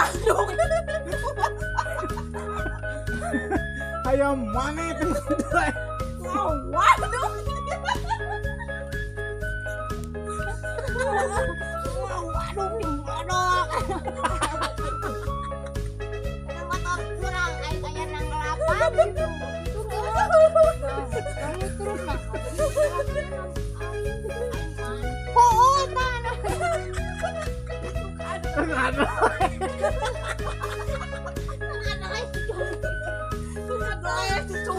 Waduh. Hayang mana itu? Wow, waduh. Wow, waduh, waduh. Ada motor kurang aing aya nang ngelapan gitu. Kamu turun lah. Oh, tanah. Aduh. Ada Aduh, cucu.